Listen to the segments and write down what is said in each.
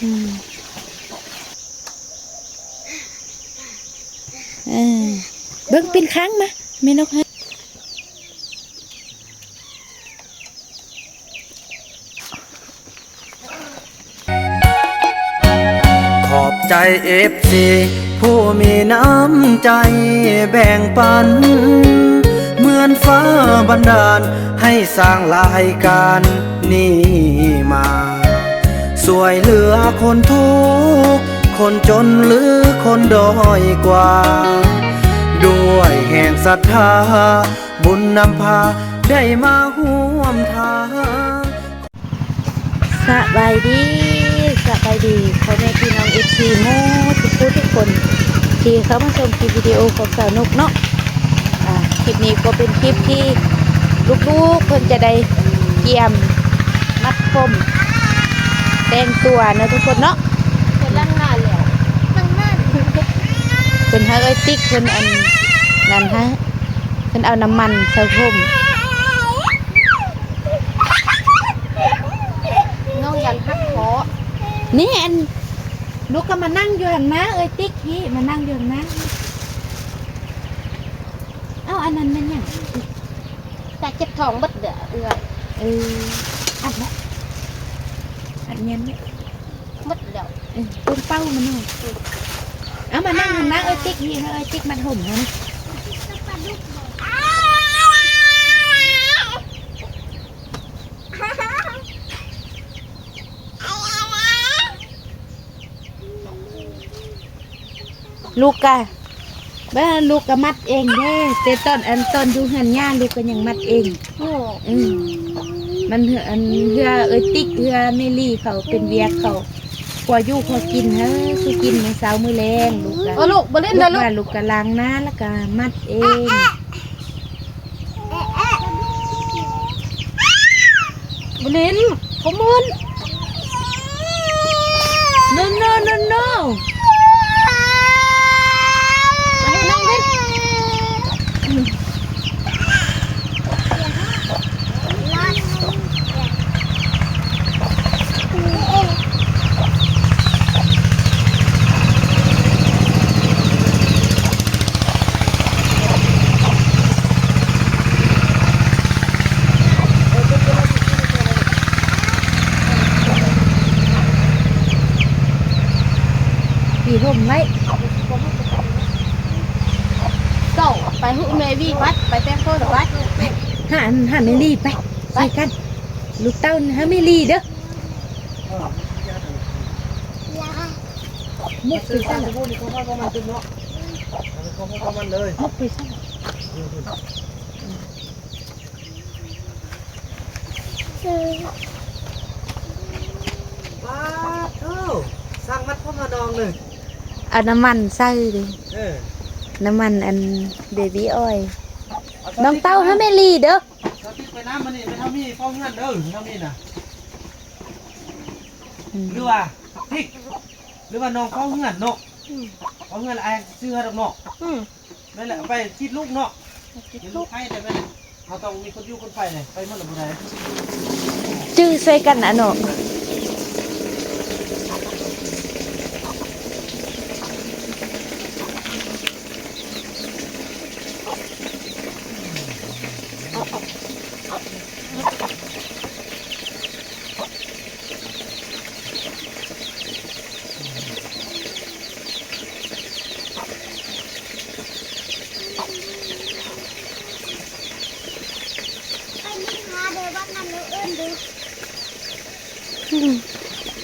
ອືມ ເອີ ເບິ່ງປິ່ນຄາງມາ ແມ່ນົກໃຫ້. ຂອບໃຈເອັຟຊີຜູ້ມີນ້ຳໃຈແບ່ງປັນ ເໝືອນຟ້າບັນດານໃຫ້ສ້າງລາຍການນີ້ມາ ຊ່ວຍເຫຼືອຄົນທຸກຄົນຈົນ ຫຼືຄົນດ້ອຍກວ່າ ດ້ວຍແຮງສັດທາ ບຸນນຳພາໄດ້ມາຮ່ວມທາງ. ສະບາຍດີ ສະບາຍດີພໍ່ແມ່ພີ່ນ້ອງເອັຟຊີໝົດທຸກຜູ້ທຸກຄົນ ທີ່ເຂົ້າມາຊົມຄລິບວິດີໂອຂອງສາວນົກເນາະ. ອ່າ ຄລິບນີ້ກໍເປັນຄລິບທີ່ລູກໆເພິ່ນຈະໄດ້ກຽມມັດຜົມ ແຕ່ງຕົວເນາະທຸກຄົນເນາະ. ເພິ່ນລ້າງໜ້າແລ້ວ ລ້າງໜ້າ ເພິ່ນໃຫ້ເອື້ອຍຕິກເພິ່ນອັນນັ້ນໃຫ້ ເພິ່ນເອົານ້ຳມັນໃສ່ຜົມ. ນ້ອງຢ້ານຫັກຄໍ. ນີ້ ອັນ ລູກກໍມານັ່ງຢູ່ຫັ້ນນະ ເອື້ອຍຕິກ ພີ້ ມານັ່ງຢູ່ຫັ້ນນະ. ເອົ້າ ອັນນັ້ນແມ່ນຫຍັງ? ຕາເຈັບທ້ອງເບິດເດີ້ເອື້ອຍ. ເອີ ອັດນະ ອັດແໜ້ນເນາະ. ໝົດແລ້ວ. ເອີ ເບິ່ງເປົ້າມັນເນາະ. ເອົາມານັ່ງຫັ້ນນະ ເອີຕິກ ນີ້ເອີຕິກມັດຫົມຫັ້ນ. ລູກກະ ເບິ່ງ ລູກກໍມັດເອງເດ້ ແຕ່ຕອນ ອັນ ຕອນຢູ່ເຮືອນຍ່າລູກກໍຍັງມັດເອງ. ໂອ້ ອືມ ມັນເຮືອ ອັນ ເຮືອເອື້ອຍຕິກ ເຮືອແມ່ລີເຂົາເປັນວຽກເຂົາ ພໍຢູ່ພໍກິນ ເຮີ ຄືກິນມື້ເຊົ້າມື້ແລງ. ລູກກະ ໂອ້ ລູກບໍ່ຫຼິ້ນແລ້ວ ລູກວ່າລູກກະລ້າງໜ້າ ແລ້ວກະມັດເອງ. ບໍ່ຫຼິ້ນ ບໍ່ໝື່ນ. No no no no. ປີຫົມໄວ້ ເຈົ້າໄປຫາແມ່ວີໄປ ໄປແຕ່ງໂຕໄປ ຫາ ຫາແມ່ລີໄປ ໄປ ຊ່ວຍກັນ ລູກເຕົ້າຫາແມ່ລີເດີ້. ມຸກໄປຊັ້ນລະ ຂອງໃຜຂອງມັນເນາະ ຂອງໃຜຂອງມັນເລີຍ ມຸກໄປຊັ້ນລະ. ປາດໂທ້ ສ້າງມັດຜົມມານອງເລີຍ ເອົານ້ຳມັນໃສ່ເດ້. ເອີ ນ້ຳມັນອັນເບບີ້ອອຍ ນ້ອງເຕົ້າຫາແມ່ລີເດີ້. ສາວຕິກໄປນຳມື້ນີ້ ແມ່ເຖົ້າມີເຝົ້າເຮືອນເດີ້ ເຖົ້າມີນະ. ອືມ ຫຼືວ່າຕິກ ຫຼືວ່ານ້ອງເຝົ້າເຮືອນເນາະ. ອືມ ເຝົ້າເຮືອນລະອ້າຍຊື້ໃຫ້ດອກເນາະ. ອືມ ແມ່ນແຫຼະ ເອົາໄປຕິດລູກເນາະ ຕິດລູກ ເປັນລູກໃຜໄດ້ແມ່ນແຫຼະ. ເຮົາຕ້ອງມີຄົນຢູ່ຄົນໄປເລີຍ ໄປໝົດລະບໍ່ໄດ້ ຈື່ໃສ່ກັນນະເນາະ.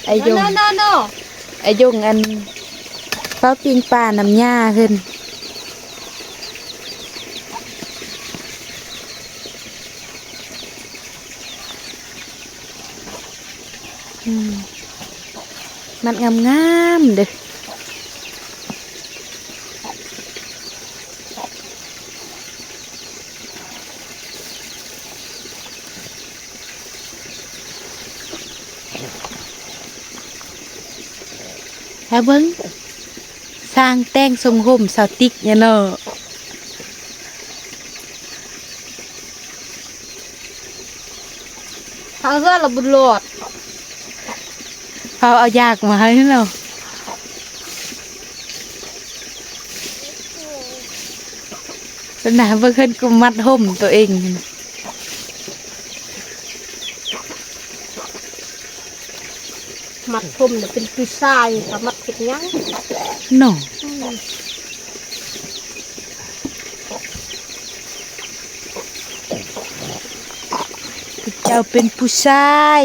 ອາຍົງ ໂນ ໂນ ໂນ ອາຍົງ ອັນ ເຝົ້າປີ້ງປານຳຍ່າເພິ່ນ. ອືມ ມັດງາມໆເດີ້. ຖ້າເບິ່ງ ຊ່າງແຕ່ງຊົງຫົມສາວຕິກນີ້ເນາະ. ທາງເຮືອນລະບຸນຫຼອດ ເຮົ ເຂົາເອົາຢາກມາໃຫ້ເນາະ. ເພິ່ນນະ ເບິ່ງເພິ່ນກໍມັດຫົ່ມຕົວເອງ. ມັດຜົມນະເປັນຜູ້ຊາຍ ເຂົາມັດເຮັດຫຍັງເນາະ? ອືມ ເຈົ້າເປັນຜູ້ຊາຍ.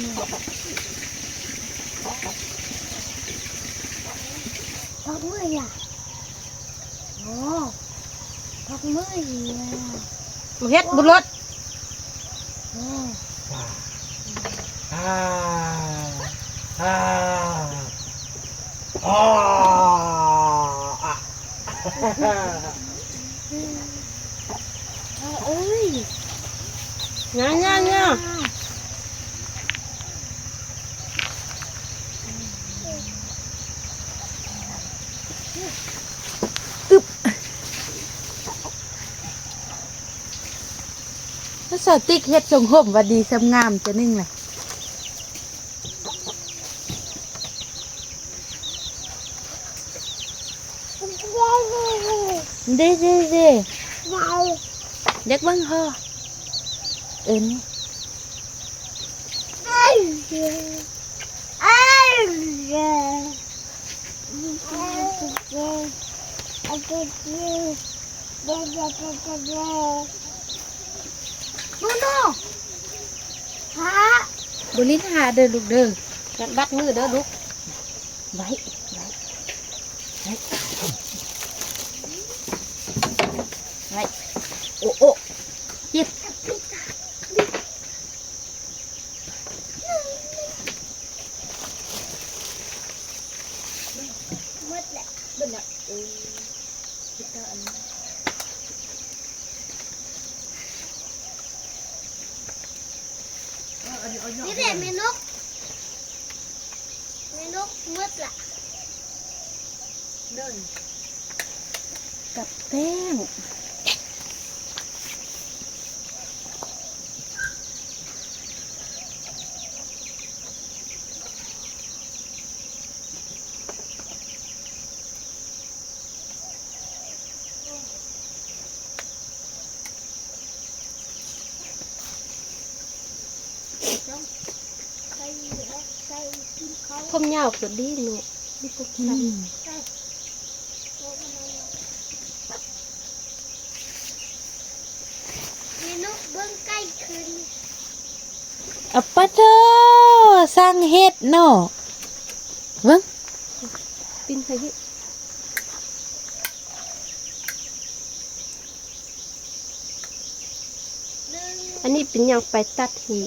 ນະ ພັກເມື່ອຍລະ ໂອ້ ພັກເມື່ອຍລະ ບໍ່ເຮັດ ບໍ່ລົດ. ເອີຍ ຍາ ຍາ ຍາ ອຶບ ແລ້ວສາວຕິກເຮັດຊົງຫົ່ມວ່າດີສ່ຳງາມ ເທື່ອໜຶ່ງລະ. ເດ້ ເດ້ ເດ້ ຢາກເບິ່ງພໍ ເອີ້ນ ບຣູໂນ ຫາ ບໍ່ຫຼິ້ນຫາເດີລູກເດີ ກັດບັດມືເດີລູກ ໄວ້ ໄວ້ ໄວ້ ໄວ້ ໂອ ໂອ ເຈັບ ໝົດແລ້ວ ເບິ່ງນະ ເອີ ເຮັດແຕ່ອັນ ນີ້ແຫຼະແມ່ນົກ ແມ່ນົກໝົດລະ ເດີນ ກັບແປ້ງ. ຜົມຍາວກໍດີເນາະ ມີຜົມສັ້ນ ອືມ ມີນົກເບິ່ງໃກ້ຂຶ້ນ ອາປະໂທ ຊ່າງເຮັດເນາະ ເບິ່ງ ປິ່ນໃສ່ ອັນນີ້ເປັນຫຍັງໄປຕັດທີ່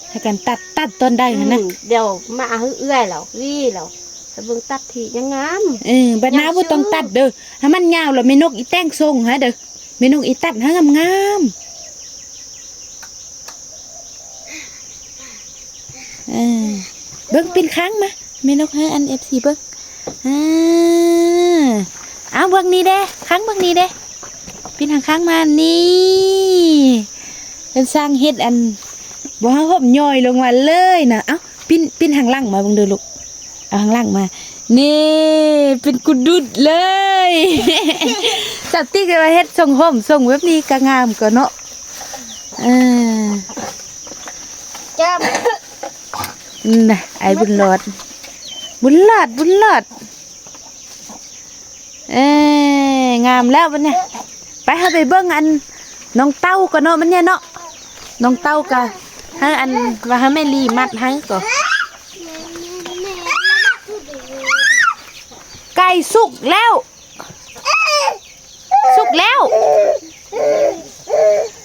ໃຫ້ກັນຕັດ ຕັດຕອນໃດຫັ້ນນະ ອືມ ດຽວມາຫາເອື້ອຍແລ້ວ ວີແລ້ວ ໄປເບິ່ງຕັດທີ່ຍັງງາມ ເອີ ບັດໜ້າບໍ່ຕ້ອງຕັດເດີ ໃຫ້ມັນຍາວແລ້ວແມ່ນົກອີແຕ່ງຊົງໃຫ້ເດີ ແມ່ນົກອີຕັດໃຫ້ງາມໆ ເອີ ເບິ່ງປິ່ນຂ້າງມາ ແມ່ນົກໃຫ້ອັນ ເອັຟຊີ ເບິ່ງ ອ່າ ເອົາເບິ່ງນີ້ເດ້ ຂ້າງເບິ່ງນີ້ເດ້ ປິ່ນທາງຂ້າງມາ ນີ້ ເພິ່ນຊ່າງເຮັດອັນ ບໍ່ໃຫ້ຫົ່ມຍ່ອຍລົງມາເລີຍນະ ເອົ້າ ປິ່ນ ປິ່ນທາງຫຼັງມາເບິ່ງເດີລູກ ເອົາທາງຫຼັງມາ ນີ້ ເປັນກຸດຸດເລີຍ ສາວຕິກວ່າເຮັດຊົງຮົ່ມຊົງແບບນີ້ກະງາມກວ່າເນາະ. ເອີ ຈ້ຳ ນະ ອ້າຍບຸນຫຼອດ ບຸນຫຼອດ ບຸນຫຼອດ. ເອີ ງາມແລ້ວບັດນີ້. ໄປ ເຮົາໄປເບິ່ງອັນນ້ອງເຕົ້າກ່ອນເນາະ ບັດນີ້ເນາະ. ນ້ອງເຕົ້າກະໃຫ້ອັນ ວ່າໃຫ້ແມ່ລີມັດໃຫ້ກໍ. ໄກ່ສຸກແລ້ວ ສຸກແລ້ວ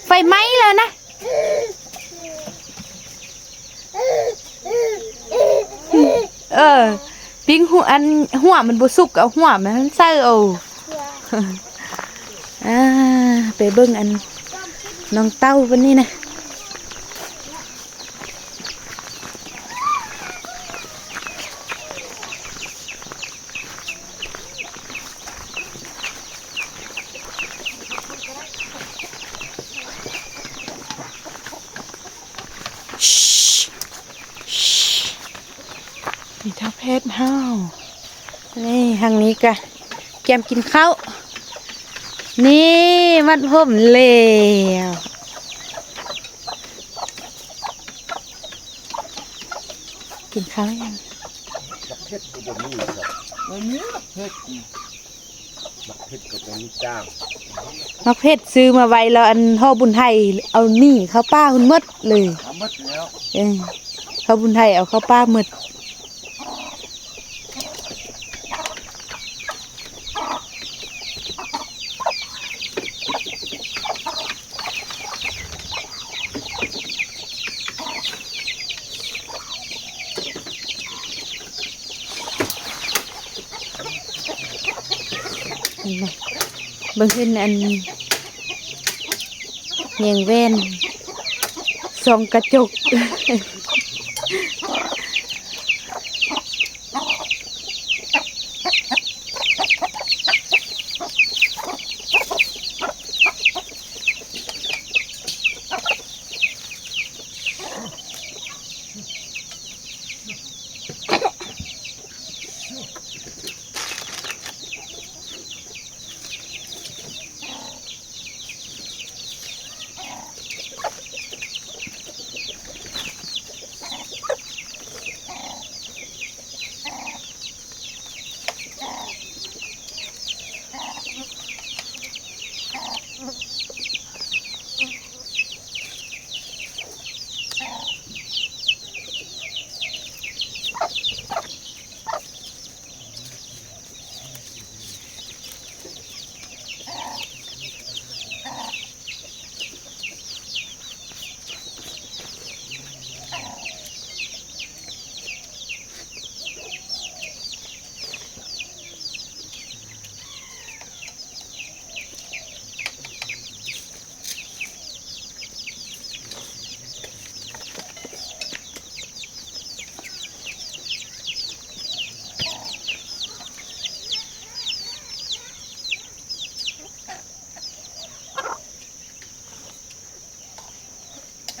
ໄຟໄໝ້ແລ້ວນະ. ເອີ ປີ້ງຫົວ ອັນຫົວມັນບໍ່ສຸກ ເອົາຫົວມັນໃສ່ເອົາ. ອ່າ ໄປເບິ່ງອັນນ້ອງເຕົ້າເພິ່ນນີ້ນະ. ນີ້ເຖົ້າແພດເຮົາ ນີ້ ທາງນີ້ກະກຽມກິນເຂົ້າ. ນີ້ ມັດຜົມແລ້ວ ກິນເຂົ້າຍັງ? ບັກເຜັດກໍບໍ່ມີ ບໍ່ມີບັກເຜັດ. ບັກເຜັດກໍບໍ່ມີຈ້າງ. ບັກເຜັດຊື້ມາໄວ້ແລ້ວ ອັນພໍ່ບຸນໄທເອົາໜີເຂົ້າປ່າພຸ້ນໝົດເລີຍ. ເອົາໝົດແລ້ວ. ເອີ ພໍ່ບຸນໄທເອົາເຂົ້າປ່າໝົດ. ເບິ່ງເຫັນອັນ ແຍງແວ່ນ ສ່ອງກະຈົກ.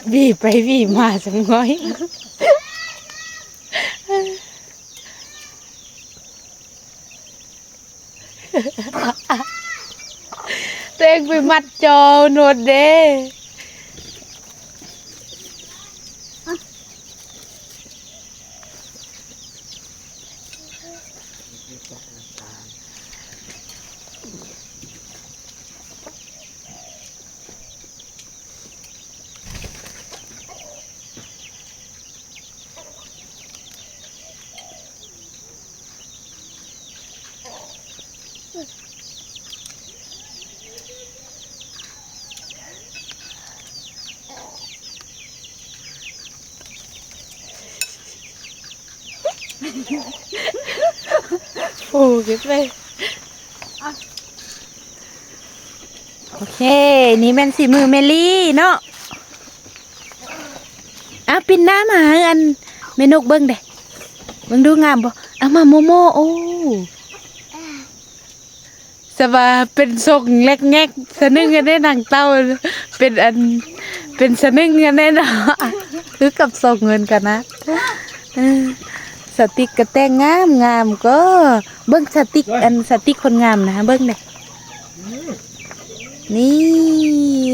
ຫວີໄປຫວີມາ ສະໝອຍ. ໂຕເອງໄປມັດຈໍໂນດເດ້. ໂອ້ ເກັບເລີຍ. ໂອເຄ ນີ້ແມ່ນສີມືແມ່ລີເນາະ. ອ້າວ ປິ່ນໜ້າມາໃຫ້ອັນແມ່ນົກເບິ່ງເດ້ ເບິ່ງດູງາມບໍ່? ເອົາມາໂມໂມ. ໂອ້ ສະວ່າເປັນຊົງແລກແງກ ສະໜຶ່ງອັນເດ້ ນາງເຕົ້າ ເປັນອັນ ເປັນສະໜຶ່ງອັນເດ້ເນາະ ຄືກັບຊົງເງິນກັນນະ. ເອີ ສາວຕິກກໍແຕ່ງງາມໆ ກໍເບິ່ງສາວຕິກ ອັນສາວຕິກຄົນງາມນະ ເບິ່ງເດ້ ນີ້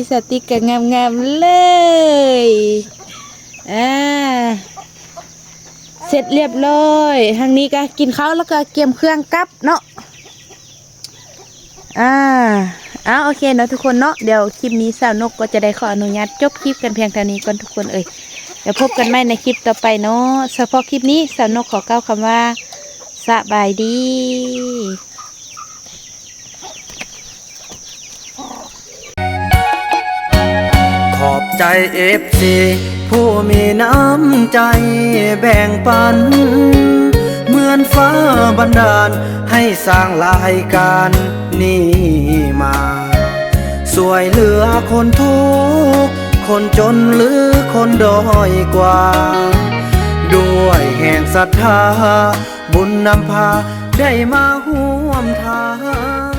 ສາວຕິກກໍງາມໆ ເລີຍ ອ່າ ເສັດລຽບລ້ອຍ ທາງນີ້ກໍກິນເຂົ້າແລ້ວກໍກຽມເຄື່ອງກັບເນາະ. ອ່າ ເອົາ ໂອເຄເນາະທຸກຄົນເນາະ ດຽວຄລິບນີ້ສາວນົກກໍຈະໄດ້ຂໍອະນຸຍາດຈົບຄລິບກັນພຽງເທົ່ານີ້ກ່ອນທຸກຄົນເອີຍ ດຽວພົບກັນໃໝ່ໃນຄລິບຕໍ່ໄປເນາະ ສະເພາະຄລິບນີ້ສາວນົກຂໍກ່າວຄຳວ່າ ສະບາຍດີ. ຂອບໃຈເອັຟຊີຜູ້ມີນ້ຳໃຈແບ່ງປັນ ເໝືອນຟ້າບັນດານໃຫ້ສ້າງລາຍການນີ້ມາ ຊ່ວຍເຫຼືອຄົນທຸກຄົນຈົນ ຫຼືຄົນດ້ອຍກວ່າ ດ້ວຍແຮງສັດທາ ບຸນນຳພາໄດ້ມາຮ່ວມທາງ.